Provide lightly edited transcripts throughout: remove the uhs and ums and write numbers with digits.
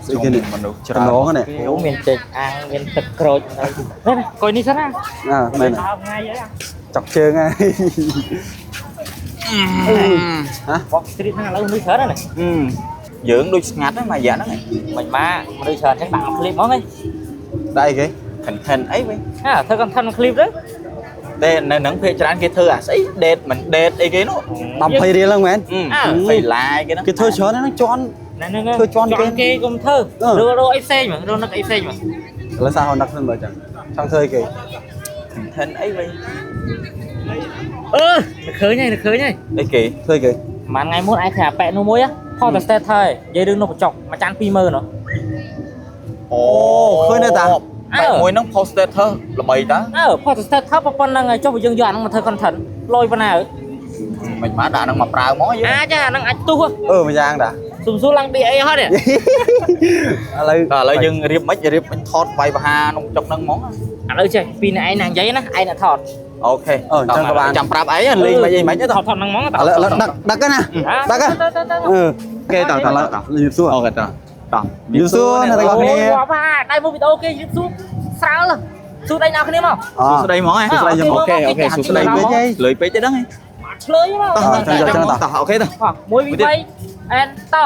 ស្អីគេនេះ មនុស្សច្រើន តំណងនេះ អូមានចេកអាំងមានទឹកក្រូចហើយនេះកុយនេះសិនណា អើមែន ដល់ថ្ងៃហើយ ចុកជើងហើយហ៎ Walk Street ហ្នឹងឥឡូវមនុស្សច្រើនណាស់ យើងដូចស្ងាត់ហ្នឹងមួយរយៈហ្នឹង មិនមកមនុស្សច្រើនចឹងដាក់ឃ្លីបហ្មងហី ដាក់អីគេ content អីវិញ អាធ្វើ content ឃ្លីបទៅ តែនៅហ្នឹងភាគច្រើនគេធ្វើអាស្អី date មិន date អីគេនោះ 10 20រៀលហ្នឹងមែន 20 live គេហ្នឹង គេធ្វើច្រើនហ្នឹងជន់ ណែហ្នឹង ធ្វើជន់គេ គេកុំធ្វើរករកអីផ្សេងហ្មងរកនឹកអីផ្សេងហ្មង ឥឡូវសារហៅនឹកសិនមើលចឹងចង់ធ្វើអីគេ content អីវិញ អឺឃើញហើយឃើញហើយ អីគេ ធ្វើអីគេ ប្រហែលថ្ងៃមុនឯងឃើញអាប៉ែនោះមួយផុសតែ status ហើយនិយាយរឿងនំបញ្ចុកមួយចាន20000ហ៎ អូ ឃើញទេតា បែបមួយហ្នឹង post status ល្បីតា អើផុសតែ status ប៉ុណ្្នឹងហើយចុះបើយើងយកអាហ្នឹងមកធ្វើ content លយប៉ុណ្ណាអើ មិនមកដាក់ហ្នឹងមកប្រើមកយើង អាចអាហ្នឹងអាចទុះ អឺមួយយ៉ាងតា សុំសួរឡើង DA ហត់នេះ ឥឡូវ តែឥឡូវយើងរៀបមិនរៀបមិនថតវាយបហាក្នុងចុកហ្នឹងហ្មង ឥឡូវចេះពីអ្នកឯងណានិយាយណាឯងអ្នកថត អូខេចាំប្រាប់ឯងលេងមិនអីមិន ថតថតហ្នឹងហ្មង ឥឡូវឥឡូវដឹកដឹកណាដឹក ទៅទៅទៅ អឺគេតតឥឡូវយូសួរ អូខេតោះតោះ យូសួរអ្នកទាំងអស់គ្នា អូយដៃមកវីដេអូគេយឺសួរស្រាលសួរដៃអ្នកគ្នាមក អ សួស្ដីហ្មង សួស្ដីហ្មង អូខេអូខេសួស្ដី ពេកហី លុយពេកទេដឹងហី ឆ្លើយមក តោះ តោះអូខេតោះ 1 2 3អែនតោ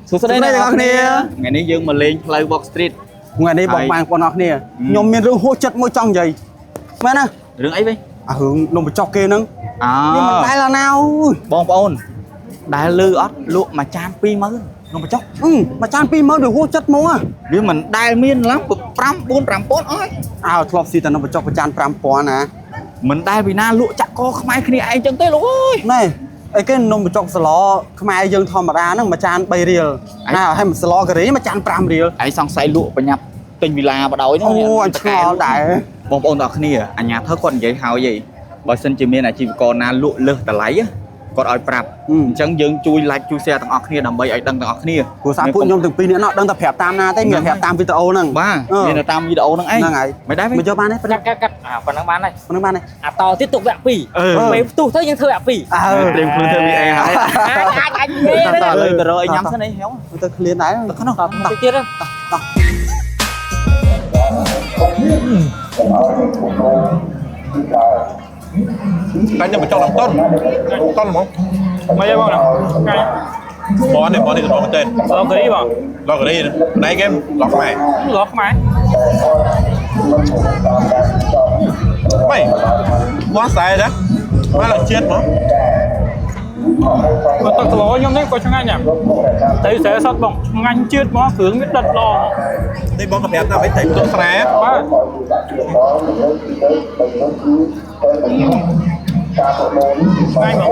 សួស្តីអ្នកទាំងអស់គ្នាថ្ងៃនេះយើងមកលេងផ្លូវ Box Street ថ្ងៃនេះបងប្អូនអរគ្នាខ្ញុំមានរឿងហួសចិត្តមួយចង់និយាយមែនណា រឿងអីវិញ អារឿងនំបញ្ចុកគេហ្នឹង អើ ខ្ញុំមិនដែលណាអូយ បងប្អូនដែលលឺអត់លក់មួយចាន20000នំបញ្ចុក អឺមួយចាន20000វាហួសចិត្តហ្មងហ៎ វាមិនដែលមានឡើង5 4 5000អស់ អើធ្លាប់ស៊ីតែនំបញ្ចុកមួយចាន5000ណា មិនដែលពីណាលក់ចាក់កខ្មែរគ្នាឯងចឹងទេលោកអើយ ណែអីគេនំបញ្ចុកសឡខ្មែរយើងធម្មតាហ្នឹងមួយចាន3រៀលណាហើយសឡការីមួយចាន5រៀល ឯងសង្ស័យលក់បញ្ញាប់ទិញវិឡាបដ ாய் ហ្នឹង អូអញឆ្ងល់ដែរ បងប្អូនទាំងអស់គ្នាអញ្ញាធិគាត់និយាយហើយឯងបើសិនជាមានអាជីវករណាលក់លើសតម្លៃគាត់ឲ្យប្រាប់អញ្ចឹងយើងជួយ like ជួយ share ទាំងអស់គ្នាដើម្បីឲ្យដឹងទាំងអស់គ្នា ព្រោះសារពួកខ្ញុំទាំងពីរនាក់ណោះដឹងតែប្រាប់តាមណាទេមានប្រាប់តាមវីដេអូហ្នឹង បាទមានតែតាមវីដេអូហ្នឹងឯង ហ្នឹងហើយ មិនដែរ មកយកបានទេ កាត់កាត់កាត់អាប៉ុណ្ណឹងបានហើយ ប៉ុណ្្នឹងបានទេ អាតទៀតទុកវគ្គ2 អឺ ពេលផ្ទុះទៅយើងធ្វើវគ្គ2 អើ ត្រៀមខ្លួនធ្វើ VA ហើយ អាចអាចនិយាយ តើឥឡូវទៅរកអីញ៉ាំសិនអីហ៎ ទៅឃ្លានដែរ ទៅក្នុង តទៅទៀត តែខ្ញុំបញ្ចុកឡើងតុនតុនហ្មង មិនអីបងណាថ្ងៃ បងនេះបងនេះកំងមែនទេ ឡូការីបង ឡករីណៃគេឡកខ្មែរ ឡខ្មែរ ម៉េមកខ្សែណាមកឡើងជាតិហ្មង បើទឹកស្លខ្ញុំនេះក៏ឆ្ងាញ់ដែរតែស្រែសតបងឆ្ងាញ់ជាតិហ្មងគ្រឿងវាដិតល្អ នេះបងក៏ប្រាប់ថាមិនត្រីផ្ទុកស្រែ បាទឆ្ងាញ់ហ្មង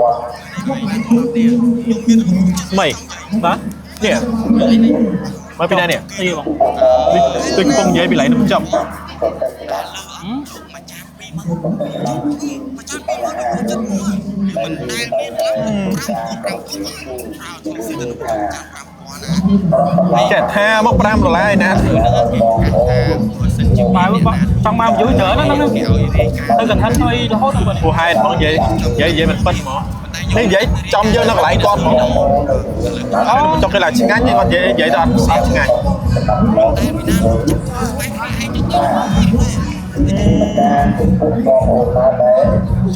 ម៉េ បាទ នេះមកពីណានេះ អីបង ដូចកំពុងនិយាយពីឡៃនំចុកចេះថាមក5ដុល្លារឯណា បាយបងចង់មកយូរច្រើនណាស់ហ្នឹងទៅកណ្ឋិនអីរហូតដល់បង ព្រោះហេតុហ្មងនិយាយនិយាយនិយាយមិនពិតហ្មងនេះនិយាយចំយើងនៅកន្លែងគាត់ហ្មងអូចុកគេឡើងឆ្ងាញ់គាត់និយាយនិយាយទៅអត់ស្អាតឆ្ងាញ់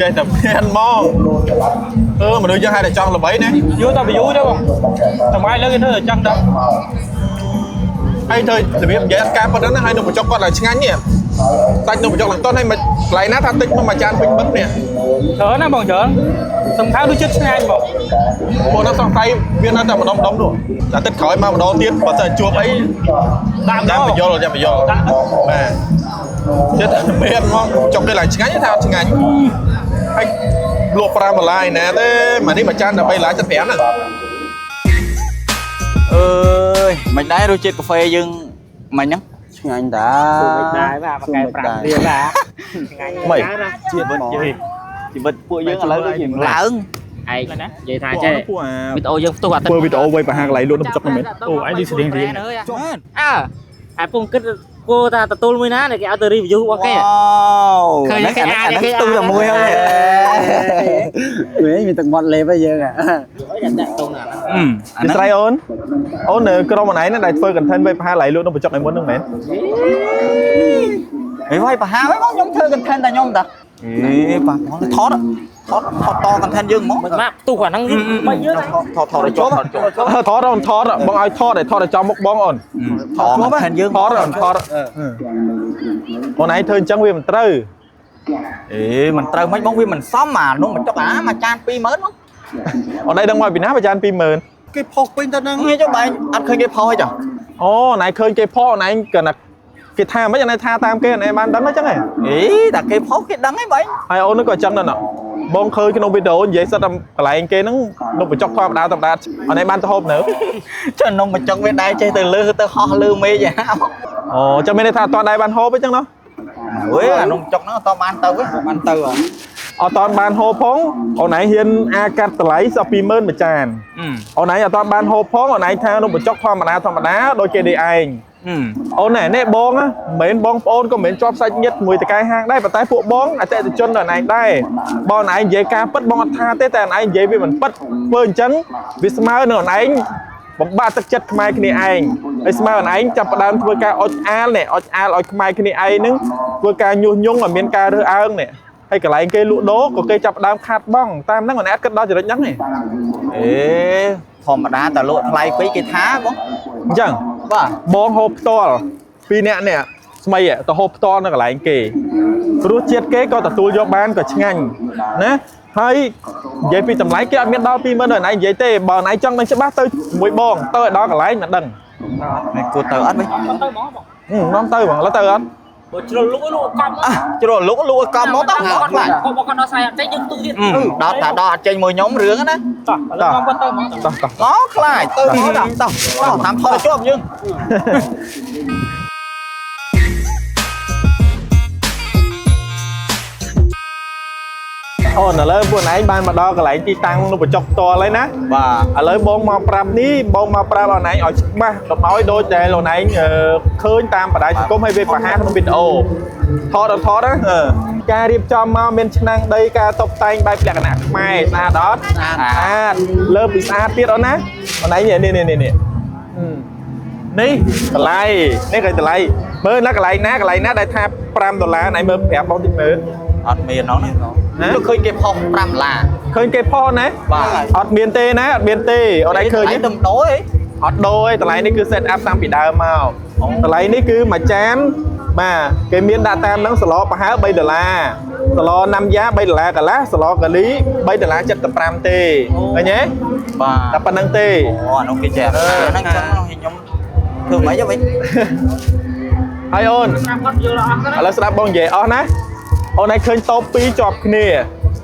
ចេះតែមានហ្មងអឺមនុស្សយើងហៅតែចង់ល្បីណា យូរតែយូរទេបងតម្លៃលើគេធ្វើតែចឹងទៅ ហើយធ្វើរបៀបនិយាយអត់ការប៉ុណ្ណឹងណាហើយនំបញ្ចុកគាត់ឡើងឆ្ងាញ់នេះសាច់នំបញ្ចុកឡើងតន់ហើយមកកន្លែងណាថាតិចមកមួយចានពេញបិទនេះ ច្រើនណាបងច្រើនសំខាន់ដូចជាតិឆ្ងាញ់បង ពួកនោះសង្ស័យវានៅតែម្ដុំម្ដុំនោះតែទឹកក្រោយមកម្ដងទៀតបើសិនជួបអី ដាក់ ចាំបញ្យល់ចាំបញ្យល់ ដាក់ បាទចិត្តមានហ្មងចុកគេឡើងឆ្ងាញ់ថាអត់ឆ្ងាញ់ហើយលក់5ដុល្លារឯណាទេមកនេះមួយចាន13ដុល្លារ75ហ្នឹង អើយមិនដែររសជាតិកាហ្វេយើងមិនហ្នឹង ឆ្ងាញ់តា មិនដែរបាទមួយកែ5រៀលបាទឆ្ងាញ់ ម៉េច ជាតិហ្មង ជីវិតពួកយើងឥឡូវដូចជាឡើង ឯងនិយាយថាចេះ ពួកអា វីដេអូយើងផ្ទុះអា ធ្វើវីដេអូវៃប្រហាកន្លែងលក់នំបញ្ចុកហ្នឹងមែន អូឯងនេះស្រៀងស្រៀង អើអាពងគិត ពោថាទទួលមួយណាគេឲ្យទៅ review របស់គេ វ៉ាវ ឃើញគេ អា អានគេ ហ្នឹងស្ទុះតែមួយហើយ វិញមានទឹកមាត់លេបហើយយើងអា ដាក់តងណា អាហ្នឹង ពីស្រ័យអូនអូននៅក្រុមអនឯងហ្នឹងដែលធ្វើ content វេបហាឡៃលក់នំបញ្ចុកឯមុនហ្នឹងមែន ហីវាយប្រហារហ្នឹងខ្ញុំធ្វើ content តែខ្ញុំតាអេប៉ះថតថតថតត content យើងហ្មង មិនមកផ្ទុះអាហ្នឹងមិនយើង ថតថតឲ្យជាប់ថតជាប់ ថតអូនថតបងឲ្យថតឲ្យថតឲ្យចំមុខបងអូន ថត content យើង ថតអូនថតអូនឯងធ្វើអញ្ចឹងវាមិនត្រូវ អេមិនត្រូវមិនបងវាមិនសមអានំបញ្ចុកអាមួយចាន20000បង អូនឯងដឹងមកពីណាមួយចាន20000 គេផុសពេញទៅហ្នឹង នេះចុះបែងអត់ឃើញគេផុសទេចុះ អូណៃឃើញគេផុសណៃគាត់ណាគេថាមិនណៃថាតាមគេណៃបានដឹងអញ្ចឹងហ៎ អេតែគេផុសគេដឹងហីបែង ហើយអូននោះក៏អញ្ចឹងដែរណ៎បងឃើញក្នុងវីដេអូនិយាយសិតតែកន្លែងគេហ្នឹងនំបញ្ចុកធម្មតាធម្មតាអនឯងបានទៅហូបនៅ ចុះនំបញ្ចុកវាដែរចេះទៅលើទៅហោះលើមេឃហ៎ អូចាំមានន័យថាអត់ទាន់ដែរបានហូបអញ្ចឹងណោះ អើយអានំបញ្ចុកហ្នឹងអត់បានទៅទេ បានទៅហ៎ អត់ទាន់បានហូបផងអូនឯងហ៊ានអាកាត់តម្លៃសោះ20000មួយចានអូនឯងអត់ទាន់បានហូបផងអូនឯងថានំបញ្ចុកធម្មតាធម្មតាដូចគេនេះឯងអូនណែនេះបងណាមិនមែនបងប្អូនក៏មិនមែនជាប់សាច់ញាតិមួយតកែហាងដែរប៉ុន្តែពួកបងអតិថិជនដល់ឯងដែរបងឯងនិយាយការពិតបងអត់ថាទេតែឯងនិយាយវាមិនពិតធ្វើអញ្ចឹងវាស្មើនឹងឯងបំបាក់ទឹកចិត្តខ្មែរគ្នាឯងហើយស្មើនឹងឯងចាប់ផ្ដើមធ្វើការអុចអាលនេះអុចអាលឲ្យខ្មែរគ្នាឯងហ្នឹងធ្វើការញុះញង់ឲ្យមានការរើសអើងនេះហើយកន្លែងគេលក់ដូរក៏គេចាប់ផ្ដើមខាតបង់តាមហ្នឹងអូនឯងអត់គិតដល់ចរិតហ្នឹងទេ អេធម្មតាតែលក់ថ្លៃពេកគេថាបង អញ្ចឹង បាទ បងហូបផ្ទាល់ពីរអ្នកនេះស្មីហ៎ទៅហូបផ្ទាល់នៅកន្លែងគេរសជាតិគេក៏ទទួលយកបានក៏ឆ្ងាញ់ណាហើយនិយាយពីតម្លៃគេអត់មានដល់20000ដល់ឯងនិយាយទេបើឯងចង់ដឹងច្បាស់ទៅជាមួយបងទៅឲ្យដល់កន្លែងមិនដឹង មិនគួរទៅអត់វិញ ទៅហ្មងបង នាំទៅហ្មងឥឡូវទៅអត់ បើជ្រុលលក់លក់កំ អះជ្រុលលក់លក់ឲ្យកំមកទៅ គាត់ ខ្លាច គាត់គាត់ដល់ស្រាយអត់ចេញយើងទូទៀត ដល់តែដល់អត់ចេញមួយខ្ញុំរឿងណា តោះឥឡូវមកគាត់ទៅហ្មង តោះតោះ មកខ្លាចទៅមកតោះតោះតាមថតឲ្យជាប់យើង អូនឥឡូវពួកឯងបានមកដល់កន្លែងទីតាំងនំបញ្ចុកផ្ទាល់ហើយណា បាទ ឥឡូវបងមកប្រាប់នេះបងមកប្រាប់អូនឯងឲ្យច្បាស់កុំឲ្យដូចដែលអូនឯងឃើញតាមបណ្ដាញសង្គមហើយវាបង្ហាញក្នុងវីដេអូថតអត់ថតណាការរៀបចំមកមានឆ្នាំងដីការតុបតែងបែបលក្ខណៈខ្មែរស្អាតអត់ ស្អាត ស្អាតលើពីស្អាតទៀតអូនណាអូនឯងនេះនេះនេះនេះនេះតម្លៃនេះគេតម្លៃមើលណាកន្លែងណាកន្លែងណាដែលថា5ដុល្លារណៃមើលប្រាប់បងតិចមើល អត់មានហ្នឹងណាឃើញគេផុស5ដុល្លារ ឃើញគេផុសណា បាទ អត់មានទេណាអត់មានទេអូនឯងឃើញទេ ទៅដូរអី អត់ដូរទេតម្លៃនេះគឺ set up តាំងពីដើមមកតម្លៃនេះគឺមួយចានបាទគេមានដាក់តាមហ្នឹងសឡប្រហែល3ដុល្លារសឡណាំយ៉ា3ដុល្លារកន្លះសឡកាលី3ដុល្លារ75ទេឃើញទេ បាទ តែប៉ុណ្្នឹងទេ អូអានោះគេចេះហ្នឹងចឹងខ្ញុំធ្វើម៉េចវិញ ហើយអូន តាមគាត់យល់អស់ទៅ ឥឡូវស្ដាប់បងនិយាយអស់ណាអូនឯងឃើញតូបពីរជាប់គ្នា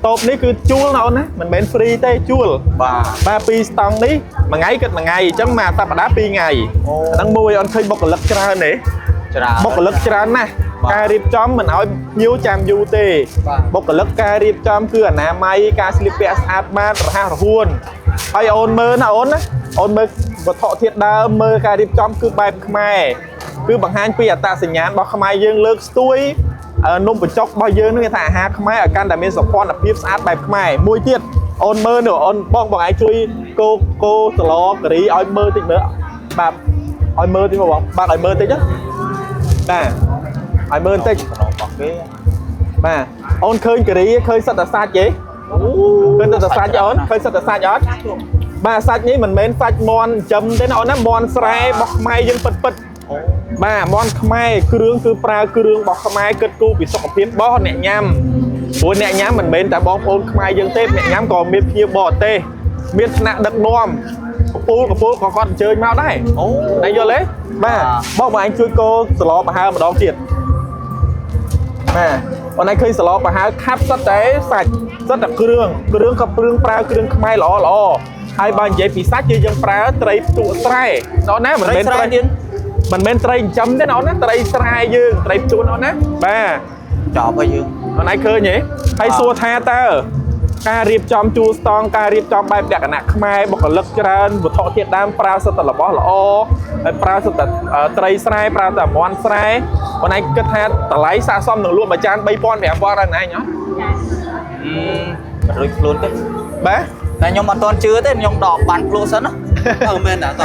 តូបនេះគឺជួលណាអូនណាមិនមែន free ទេជួល បាទ បាទពីរស្តង់នេះមួយថ្ងៃគិតមួយថ្ងៃអញ្ចឹងមួយសប្តាហ៍ពីរថ្ងៃអាហ្នឹងមួយអូនឃើញបុគ្គលិកច្រើនទេ ច្រើន បុគ្គលិកច្រើនណាស់ បាទ ការរៀបចំមិនឲ្យភ្ញៀវចាំយូរទេបុគ្គលិកការរៀបចំគឺអនាម័យការស្លៀកពាក់ស្អាតបាតរហ័សរហួនហើយអូនមើលណាអូនណាអូនមើលវត្ថុធាតុដើមមើលការរៀបចំគឺបែបខ្មែរគឺបង្ហាញពីអត្តសញ្ញាណរបស់ខ្មែរយើងលើកស្ទួយនំបញ្ចុករបស់យើងនឹងគេថាអាហារខ្មែរឲ្យកាន់តែមានសោភ័ណភាពស្អាតបែបខ្មែរមួយទៀតអូនមើលនោះអូនបងបងឯងជួយកោកោសឡការីឲ្យមើលតិចមើលបាទឲ្យមើលតិចមកបងបាទឲ្យមើលតិចណាបាទឲ្យមើលបន្តិច របស់គេ បាទអូនឃើញការីឃើញសិតតែសាច់ទេឃើញតែសាច់អូនឃើញសិតតែសាច់អត់បាទសាច់នេះមិនមែនសាច់មន់ចិញ្ចឹមទេណាអូនណាមន់ស្រែរបស់ខ្មែរយើងពិតពិតបាទមន់ខ្មែរគ្រឿងគឺប្រើគ្រឿងរបស់ខ្មែរគិតគូរពីសុខភាពរបស់អ្នកញ៉ាំព្រោះអ្នកញ៉ាំមិនមែនតែបងប្អូនខ្មែរយើងទេអ្នកញ៉ាំក៏មានភ្ញៀវបរទេសមានថ្នាក់ដឹកនាំកពូលកពូលក៏គាត់អញ្ជើញមកដែរ អូ តែយល់ទេបាទបងបងឯងជួយកោសឡប្រហើម្ដងទៀតបាទបងឯងឃើញសឡប្រហើខាប់សិតតែសាច់សិតតែគ្រឿងគ្រឿងក៏គ្រឿងប្រើគ្រឿងខ្មែរល្អល្អហើយបើនិយាយពីសាច់គឺយើងប្រើត្រីផ្ទក់ស្រែដល់ណាមិនមែនត្រីមិនមែនត្រីចិញ្ចឹមទេណាអូនណាត្រីស្រែយើងត្រីផ្ទួនអូនណាបាទ ចប់ហើយយើង អូនឯងឃើញទេហើយសួរថាតើ ការរៀបចំជួរស្តង់ការរៀបចំបែបលក្ខណៈខ្មែរបុគ្គលិកច្រើនវត្ថុធាតុដើមប្រើសុទ្ធតែរបស់ល្អហើយប្រើសុទ្ធតែត្រីស្រែប្រើតែមាន់ស្រែអូនឯងគិតថាតម្លៃស័ក្តិសមនឹងលក់មួយចាន3000 5000ដល់ណែងអត់ មិនរួចខ្លួនទេ បាទ តែខ្ញុំអត់ទាន់ជឿទេខ្ញុំដកបានភ្លក់សិនណា អឺមែនតាតត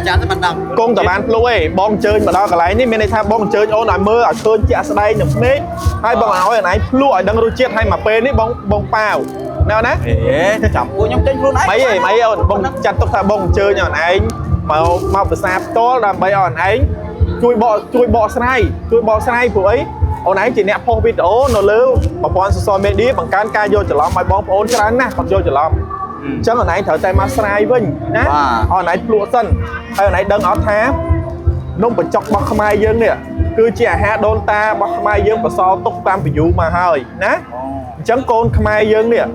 ចានទៅមិនដឹង គង់តបានភ្លុះឯងបងអញ្ជើញមកដល់កន្លែងនេះមានន័យថាបងអញ្ជើញអូនឲ្យមើលឲ្យឃើញជាក់ស្ដែងនឹងភ្នែកហើយបងឲ្យអូនឯងភ្លុះឲ្យដឹងរសជាតិហើយមកពេលនេះបងបងប៉ាវណែណា អេចាំពួកខ្ញុំចេញខ្លួនឯង ម៉ីឯងម៉ីអូនបងចាត់ទុកថាបងអញ្ជើញអូនឯងមកមកភាសាផ្ទាល់ដើម្បីឲ្យអូនឯងជួយបកស្រាយជួយបកស្រាយព្រោះអីអូនឯងជាអ្នកផុសវីដេអូនៅលើប្រព័ន្ធ social media បង្កើនការយល់ច្រឡំឲ្យបងប្អូនច្រើនណាស់គាត់យល់ច្រឡំអញ្ចឹងអូនឯងត្រូវតែមកស្រាយវិញណាអូនឯងភ្លក់សិនហើយអូនឯងដឹងអត់ថានំបញ្ចុករបស់ខ្មែរយើងនេះគឺជាអាហារដូនតារបស់ខ្មែរយើងបន្សល់ទុកតាមពីយូរមកហើយណាអញ្ចឹងកូនខ្មែរយើងនេះ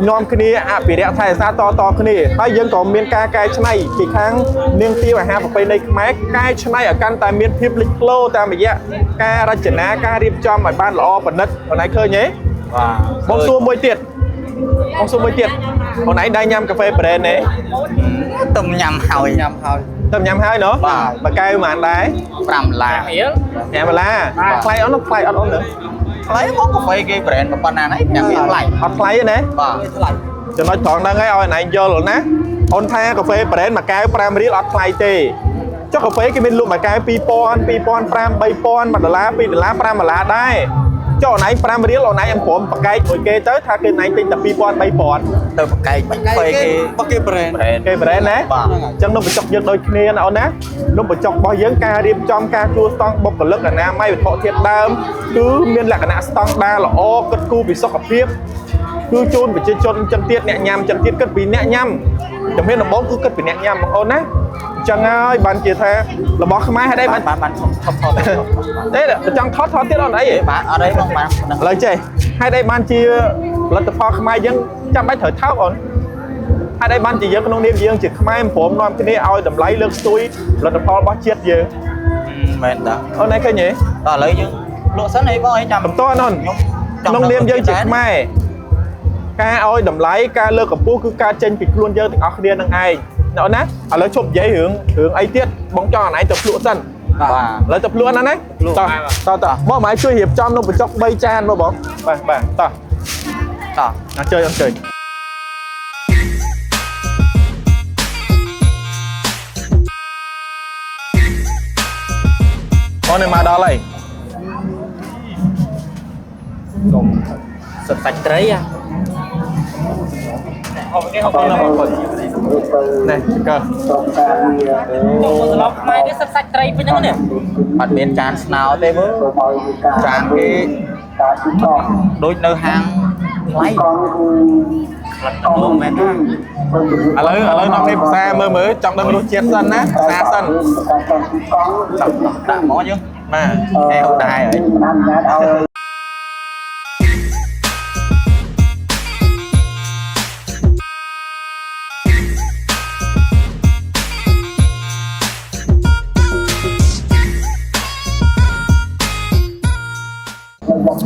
នាំគ្នាអភិរក្សថែរក្សាតតគ្នាហើយយើងក៏មានការកែច្នៃពីខាងនាងទាវអាហារប្រពៃណីខ្មែរកែច្នៃឲ្យកាន់តែមានភាពលេចធ្លោតាមរយៈការរចនាការរៀបចំឲ្យបានល្អប្រណិតអូនឯងឃើញទេ បាទ បងសួរមួយទៀតបងសួរមួយទៀតអូនឯងដែរញ៉ាំកាហ្វេ brand ទេ ទៅញ៉ាំហើយ ញ៉ាំហើយ ទៅញ៉ាំហើយណូ បាទ មួយកែវប៉ុន្មានដែរ 5ដុល្លារ រៀល ញ៉ាំបន្លាថ្លៃអត់នោះថ្លៃអត់អូនទេ ថ្លៃមកកាហ្វេគេ brand ប៉ុណ្ណាហ្នឹងញ៉ាំវាថ្លៃ អត់ថ្លៃទេណា បាទ ថ្លៃ ចំណុចត្រង់ហ្នឹងឯងឲ្យអូនឯងយល់ណាអូនថាកាហ្វេ brand មួយកែវ5រៀលអត់ថ្លៃទេចុះកាហ្វេគេមានលក់មួយកែវ2000 2500 3000 1ដុល្លារ2ដុល្លារ5ដុល្លារដែរចុះអូនឯង5រៀលអូនឯងអមព្រមប្រកែកមួយគេទៅថាគេអូនឯងទិញតែ2000 3000 ទៅប្រកែកបាច់ គេ កាហ្វេគេ បើគេ brand brand គេ brand ណា បាទ អញ្ចឹងនំបញ្ចុកយើងដូចគ្នាណាអូនណានំបញ្ចុករបស់យើងការរៀបចំការជួលស្តង់បុគ្គលិកអនាម័យវត្ថុធាតុដើមគឺមានលក្ខណៈស្តង់ដារល្អគិតគូរពីសុខភាពគឺជូនប្រជាជនអញ្ចឹងទៀតអ្នកញ៉ាំអញ្ចឹងទៀតគិតពីអ្នកញ៉ាំជំហានដំបូងគឺគិតពីអ្នកញ៉ាំបងអូនណាអញ្ចឹងហើយបានជាថារបស់ខ្មែរហេតុអីបាន បានបានឈប់ឈប់ថត ទេចង់ថតថតទៀតអូនអីហ៎ បាទអត់អីបងបានប៉ុណ្ណឹង ឥឡូវចេះហេតុអីបានជាផលិតផលខ្មែរយើងចាំបាច់ត្រូវថោកអូនហេតុអីបានជាយើងក្នុងនាមយើងជាខ្មែរមិនព្រមនាំគ្នាឲ្យតម្លៃលើកស្ទួយផលិតផលរបស់ជាតិយើង មែនតា អូនឯងឃើញទេ តោះឥឡូវយើងលក់សិនអីបងអីចាំ បន្តអូន ខ្ញុំ ក្នុងនាមយើងជាខ្មែរការឲ្យតម្លៃការលើកកម្ពស់គឺការចេញពីខ្លួនយើងទាំងអស់គ្នានឹងឯងណាអូនណាឥឡូវជប់និយាយរឿងរឿងអីទៀតបងចង់អនឯងទៅភ្លក់សិន បាទ ឥឡូវទៅភ្លក់ណាណាតោះតោះតោះបងមកឲ្យជួយរៀបចំនំបញ្ចុក3ចានមកបងបាទបាទតោះ តោះ អញ្ជើញអញ្ជើញអូននេះមកដល់ហើយ សុំ សិតសាច់ត្រីអាហូបគេហូប អូនមកគាត់នេះកើ មកត្រឡប់ខ្មែរគេសិតសាច់ត្រីពេញហ្នឹងនេះ អត់មានចានស្នោទេមើលចានគេដូចនៅហាងថ្លៃ អូមែនណា ឥឡូវឥឡូវនាំនេះភាសាមើលមើលចង់ដឹងរសជាតិសិនណាភាសាសិន ដាក់ដាក់ហ្មងយើង បាទ អេហូបដែរហើយ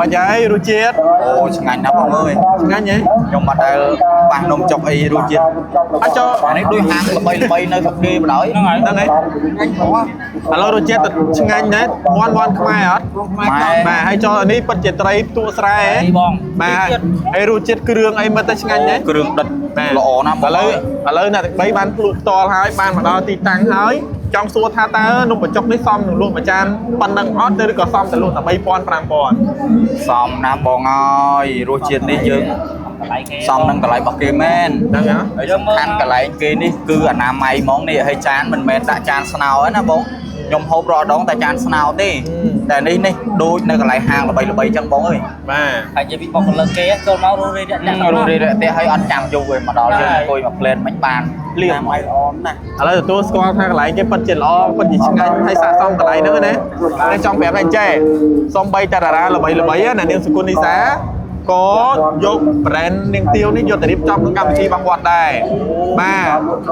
បាច់ហើយរសជាតិ អូឆ្ងាញ់ណាស់បងអើយ ឆ្ងាញ់ហ៎ ខ្ញុំអត់ដែលប៉ះនំចុកអីរសជាតិ អត់ចូល អានេះដូចហាងល្បីល្បីនៅស្រុកគេបណ្ដោយ ហ្នឹងហើយ ហ្នឹងហើយឥឡូវរសជាតិទៅឆ្ងាញ់ណាស់មាន់មាន់ខ្មែរអត់ ម៉ែ បាទហើយចូលអានេះពិតជាត្រីទួស្រែហ៎ នេះបង បាទហើយរសជាតិគ្រឿងអីមើលទៅឆ្ងាញ់ណាស់ គ្រឿងដិត បាទ ល្អណាស់បង ឥឡូវឥឡូវអ្នកទាំង3បានភ្លក់ផ្ទាល់ហើយបានមកដល់ទីតាំងហើយចង់សួរថាតើនំបញ្ចុកនេះសមនឹងលក់មួយចានប៉ុណ្ណឹងអត់ឬក៏សមតែលក់តែ3000 5000 សមណាស់បងអើយរសជាតិនេះយើង តម្លៃគេ សមនឹងតម្លៃរបស់គេមែន ហ្នឹងហ៎ ហើយសំខាន់កន្លែងគេនេះគឺអនាម័យហ្មងនេះហើយចានមិនមែនដាក់ចានស្នោទេណាបងខ្ញុំហូបរាល់ដងតែចានស្នោទេតែនេះនេះដូចនៅកន្លែងហាងល្បីល្បីចឹងបងអើយ បាទ ហើយនិយាយពីបុគ្គលិកគេចូលមករស់រាយរាក់ទាក់ រស់រាយរាក់ទាក់ហើយអត់ចាំយូរទេមកដល់យើងអង្គុយមួយផ្លែនមិញបានលៀម តាមឲ្យល្អណាស់ ឥឡូវទទួលស្គាល់ថាកន្លែងគេពិតជាល្អពិតជាឆ្ងាញ់ហើយស័ក្តិសមកន្លែងហ្នឹងណាតែចង់ប្រាប់ថាអញ្ចេះសំបីតាតារាល្បីល្បីណានាងសុគន្ធនីសា ក៏យក brand នាងទាវនេះយកទៅរៀបចំក្នុងកម្មវិធីរបស់គាត់ដែរបា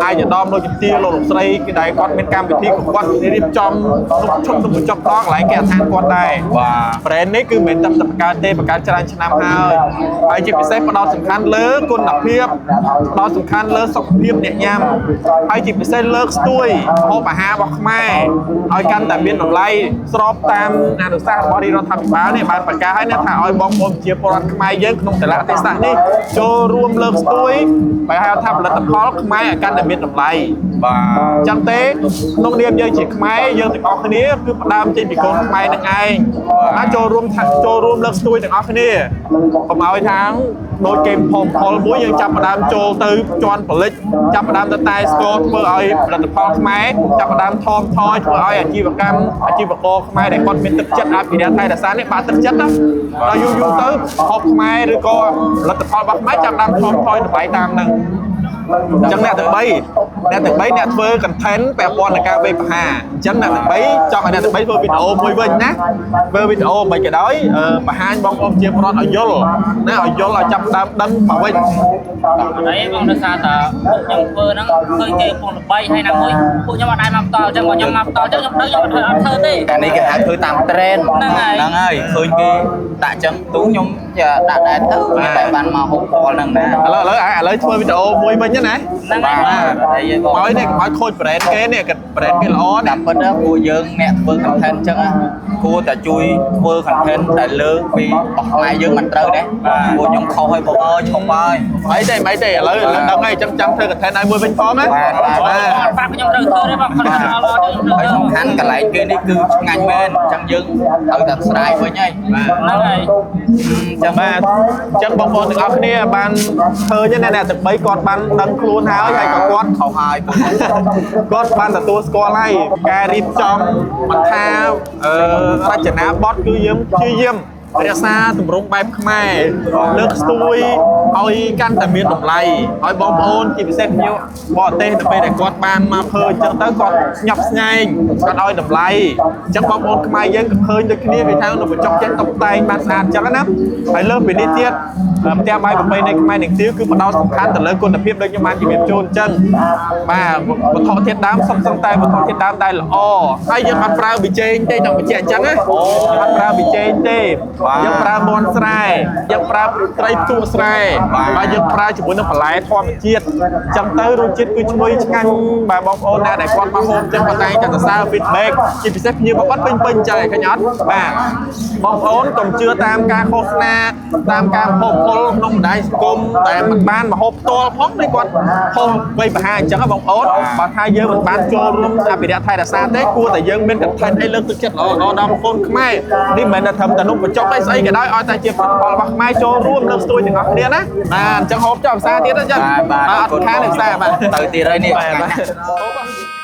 ទឯកឧត្តមលោកជំទាវលោកលោកស្រីគឺដែលគាត់មានកម្មវិធីរបស់គាត់រៀបចំនំឈុតនំបញ្ចុកដល់កន្លែងគេអដ្ឋានគាត់ដែរ បាទ brand នេះគឺមិនមែនតែបង្កើតទេបង្កើតច្រើនឆ្នាំហើយហើយជាពិសេសផ្ដោតសំខាន់លើគុណភាពផ្ដោតសំខាន់លើសុខភាពអ្នកញ៉ាំហើយជាពិសេសលើកស្ទួយម្ហូបអាហាររបស់ខ្មែរឲ្យកាន់តែមានតម្លៃស្របតាមអនុសាសន៍របស់រាជរដ្ឋាភិបាលនេះបានប្រកាសហើយណាថាឲ្យបងប្អូនប្រជាពលរដ្ឋខ្មែរយើងក្នុងតលៈទេសៈនេះចូលរួមលើកស្ទួយបើហៅថាផលិតផលខ្មែរឲ្យកាន់តែមានតម្លៃ បាទ អញ្ចឹងទេក្នុងនាមយើងជាខ្មែរយើងទាំងអស់គ្នាគឺផ្ដើមចេញពីកូនខ្មែរនឹងឯងណាចូលរួមថាចូលរួមលើកស្ទួយទាំងអស់គ្នាកុំឲ្យថាងដូចគេផុសផលមួយយើងចាប់ផ្ដើមចូលទៅជន់ផលិតចាប់ផ្ដើមទៅតែស្គរធ្វើឲ្យផលិតផលខ្មែរចាប់ផ្ដើមថមថយធ្វើឲ្យអាជីវកម្មអាជីវករខ្មែរដែលគាត់មានទឹកចិត្តអភិរក្សថែរក្សានេះបាក់ទឹកចិត្តណាដល់យូរយូរទៅហូបខ្មែរឬក៏ផលិតផលរបស់ខ្មែរចាប់ផ្ដើមថមថយតម្លៃតាមហ្នឹង អញ្ចឹងអ្នកទាំង3អ្នកទាំង3អ្នកធ្វើ content ពាក់ព័ន្ធនឹងការវេប្រហារអញ្ចឹងអ្នកទាំង3ចង់ឲ្យអ្នកទាំង3ធ្វើវីដេអូមួយវិញណាធ្វើវីដេអូមិនក៏ដោយអឺបង្ហាញបងប្អូនជាប្រដ្ឋឲ្យយល់ណាឲ្យយល់ឲ្យចាប់ដើមដឹងមកវិញ អីបងដោយសារតែពួកខ្ញុំធ្វើហ្នឹងឃើញគេកំពុងល្បីហើយណាមួយពួកខ្ញុំអត់ដែរមកផ្ទាល់អញ្ចឹងបើខ្ញុំមកផ្ទាល់អញ្ចឹងខ្ញុំដឹងខ្ញុំអត់ធ្វើអត់ធ្វើទេ កាលនេះគេហៅធ្វើតាម trend ហ្នឹងហើយ ហ្នឹងហើយឃើញគេដាក់ចឹងទូខ្ញុំចេះដាក់ដែរទៅមានតែបានមកហូបផលហ្នឹងណា ឥឡូវឥឡូវឥឡូវធ្វើវីដេអូមួយវិញណា ហ្នឹងហើយ បាទអីហ្នឹងបង ឲ្យនេះកុំឲ្យខូច brand គេនេះគេ brand គេល្អណា តាមពិតណាពួកយើងអ្នកធ្វើ content ចឹងណាគួរតែជួយធ្វើ content ដែលលើកពីរបស់ខ្មែរយើងមិនត្រូវទេពួកខ្ញុំខុសហើយបងអើយឈប់ហើយ អីទេមិនអីទេឥឡូវឥឡូវដឹងហើយអញ្ចឹងចាំធ្វើ content ឲ្យមួយវិញផងណា បាទបាទ បាទ អត់ប្រាប់ខ្ញុំត្រូវធ្វើទេបងគាត់ថាអត់ល្អទេខ្ញុំត្រូវ ហើយសំខាន់កន្លែងគេនេះគឺឆ្ងាញ់មែនអញ្ចឹងយើងត្រូវតែស្រាយវិញហើយ ហ្នឹងហើយ អញ្ចឹង បាទអញ្ចឹងបងប្អូនទាំងអស់គ្នាបានឃើញណាអ្នកទាំង3គាត់បានដឹងខ្លួនហើយហើយក៏គាត់ ខុសហើយបង គាត់បានទទួលស្គាល់ហើយការរៀបចំមិនថាអឺរចនាបថគឺយើងព្យាយាមរក្សាទម្រង់បែបខ្មែរលើកស្ទួយឲ្យកាន់តែមានតម្លៃឲ្យបងប្អូនជាពិសេសភ្ញៀវបរទេសទៅពេលដែលគាត់បានមកឃើញអញ្ចឹងទៅគាត់ស្ញប់ស្ញែងគាត់ឲ្យតម្លៃអញ្ចឹងបងប្អូនខ្មែរយើងក៏ឃើញដូចគ្នាវាថានៅបញ្ចុកចេះតុបតែងបានស្អាតអញ្ចឹងណាហើយលើសពីនេះទៀតផ្ទះបាយប្រពៃណីខ្មែរនឹងទាវគឺផ្ដោតសំខាន់ទៅលើគុណភាពដូចខ្ញុំបានជំរាបជូនអញ្ចឹងបាទវត្ថុធាតុដើមសុំសឹងតែវត្ថុធាតុដើមដែលល្អហើយយើងអត់ប្រើប៊ីចេងទេចង់បញ្ជាក់អញ្ចឹងណាអត់ប្រើប៊ីចេងទេយើងប្រើមន់ស្រែយើងប្រើត្រីផ្ទក់ស្រែបាទយើងប្រើជាមួយនឹងបន្លែធម្មជាតិអញ្ចឹងទៅរសជាតិគឺឈ្ងុយឆ្ងាញ់បាទបងប្អូនណាដែលគាត់មកហូបអញ្ចឹងគាត់តែងតែសរសើរ feedback ជាពិសេសភ្ញៀវរបស់គាត់ពេញពេញអញ្ចឹងឃើញអត់បាទបងប្អូនកុំជឿតាមការឃោសនាតាមការហូបពលក្នុងបណ្ដាញសង្គមតែមិនបានមកហូបផ្ទាល់ផងនេះគាត់ហូបវៃប្រហារអញ្ចឹងហ៎បងប្អូនបើថាយើងមិនបានចូលរួមអភិរក្សថែរក្សាទេគួរតែយើងមាន content អីលើកទឹកចិត្តល្អល្អដល់បងប្អូនខ្មែរនេះមិនមែនតែត្រឹមតែនំបញ្ចុកទេស្អីក៏ដោយឲ្យតែជាផលិតផលរបស់ខ្មែរចូលរួមលើកស្ទួយទាំងអស់គ្នាណាបាទអញ្ចឹងហូបចុះភាសាទៀតអញ្ចឹង បាទបាទ អត់ខានទេភាសាបាទ ទៅទៀតហើយនេះ បាទ ឆ្ងាញ់ណាស់ បាទ